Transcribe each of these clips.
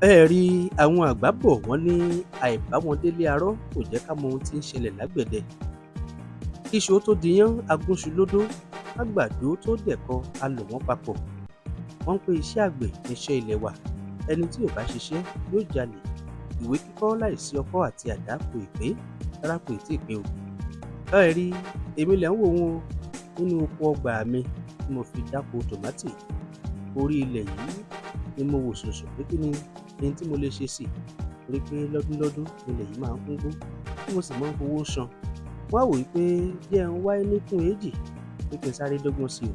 Ẹ rí, àwọn àgbà bọ̀, wọ́n ní àìbáwọn délé arọ́ kò jẹ́ ká mọ ohun tí ń ṣẹlẹ̀ lágbẹ̀dẹ. Kíṣu ó tó diyán, agúnṣu lódó, kágbàdo tó dẹ̀kọ, a lọ̀ wọ́n papọ̀. Wọ́n ń pé iṣẹ́ àgbẹ̀ níṣẹ́ ilé wa. Ẹni tí ò bá ṣiṣẹ́ yóò jalè. Ìwé kíkọ́ láìsí ọkọ́ àti àdá kò ì pé rárá, kò ì tíì pé o. Ẹ rí, èmi lẹ̀ ń wò ó nínú oko ọgbà mi tí mo fi dáko tòmátì. Orí ilẹ̀ yìí ni mo wò sùnsùn pé kí ni ohun tí mo lè ṣe sí i, torí pé lọ́dún lọ́dún ilẹ̀ yìí máa ń kúngbó tí mo sì máa ń fowó san. Wọ́n á wò wípé jẹ́ ń wá níkùn èjì pé kí n sáré dọ́gbọ́n sí o.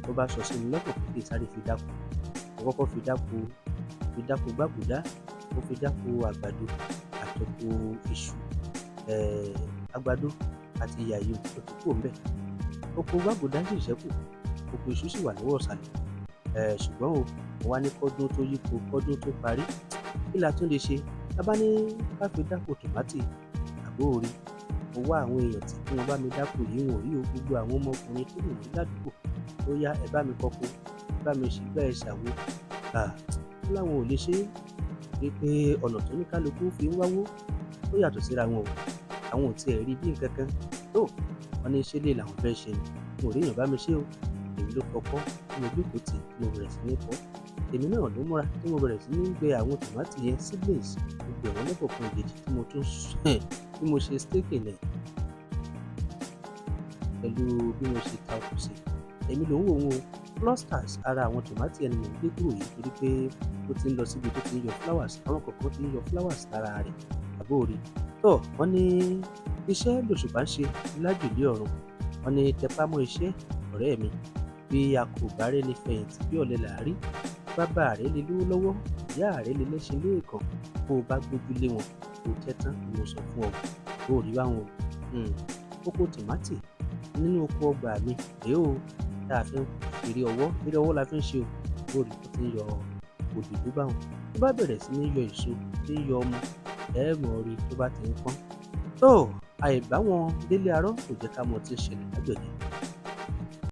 Ló bá sọ sí mi lọ́kàn pé kí n sáré fi dáko. Mo kọ́kọ́ fi dáko, fi dáko gbàgùdá, mo fi dáko àgbàdo àti oko iṣu. Àgbàdo àti yàyò ó ti kúrò ńbẹ̀. Oko gbàgùdá sì ṣẹ́kù, oko iṣu sì wà lọ́wọ́ ìsàlẹ̀. Ṣùgbọ́n o, mo wá ní kọ́dún tó yípo, kọ́dún tó parí, kí la tún lè ṣe? Tá bá ní ká fi dáko tòmátì, àbó o rí, mo wá àwọn èèyàn tí kí wọ́n bá mi dáko yìí, wọn ò rí o. Gbogbo àwọn ọmọkùnrin tó wù mí ládùúgbò, ó yá, ẹ bá mi kọko, ẹ bá mi ṣe gbá, ẹ ṣàwo. À, wọ́n láwọn ò lè ṣe é, wípé ọ̀nà tó ní kálukú fi ń wáwó ó yàtọ̀ síra wọn o. Àwọn ò tiẹ̀ rí bí nǹkan kan. Tó, wọ́n ní ṣé lè làwọn fẹ́ ṣe ni. Mo ò rí èèyàn bá mi ṣe o. Èmi ló fọkọ́ tí mo jókòó tì tí mo bẹ̀rẹ̀ sí ní kọ́. Èmi náà ló múra tí mo bẹ̀rẹ̀ sí ní gbé àwọn tòmátì yẹn, seedlings, mo gbẹ̀ wọ́n lọ́kọ̀ọ̀kan ìjèjì tí mo tún tí mo ṣe staking ẹ̀ pẹ̀lú bí mo ṣe ta okùn sí. Èmi ló ń wò ó o. Clusters ara àwọn tòmátì ẹni mò ń gbé kúrò yìí torí pé ó ti ń lọ síbi tó ti ń yọ flowers. Àwọn kọ̀ọ̀kan ti ń yọ flowers lára rẹ̀. Àbó o rí. Tó, wọ́n ní iṣẹ́ lòṣùpá ń ṣe lájùlé ọ̀run. Wọ́n ní tẹpá mọ́ iṣẹ́, ọ̀rẹ́ mi. Bí a kò bá rẹ́ni fẹ̀yìntì, bí ọ̀lẹ là á rí. Bàbá rẹ lè lówó lọ́wọ́, ìyá rẹ lè lẹ́ṣin léèkàn. Bó o bá gbójú lé wọn, kó tẹ́ tán ni mo sọ fún ọ. Bó o rí báwọn o. Oko tòmátì nínú oko ọgbà mi rèé o, tá a fi ń ṣeré ọwọ́. Eré ọwọ́ la fi ń ṣe o. Bó o rí, ó ti ń yọ òdòdó báwọn. Tó bá bẹ̀rẹ̀ sí ní yọ èso, tí ń yọ ọmọ, ẹ mọ̀ rí tó bá ti ń pọ́n. Tó, àìbá wọn délé arọ́ kò jẹ́ ká mọ tí ń ṣẹlẹ̀ lágbẹ̀dẹ.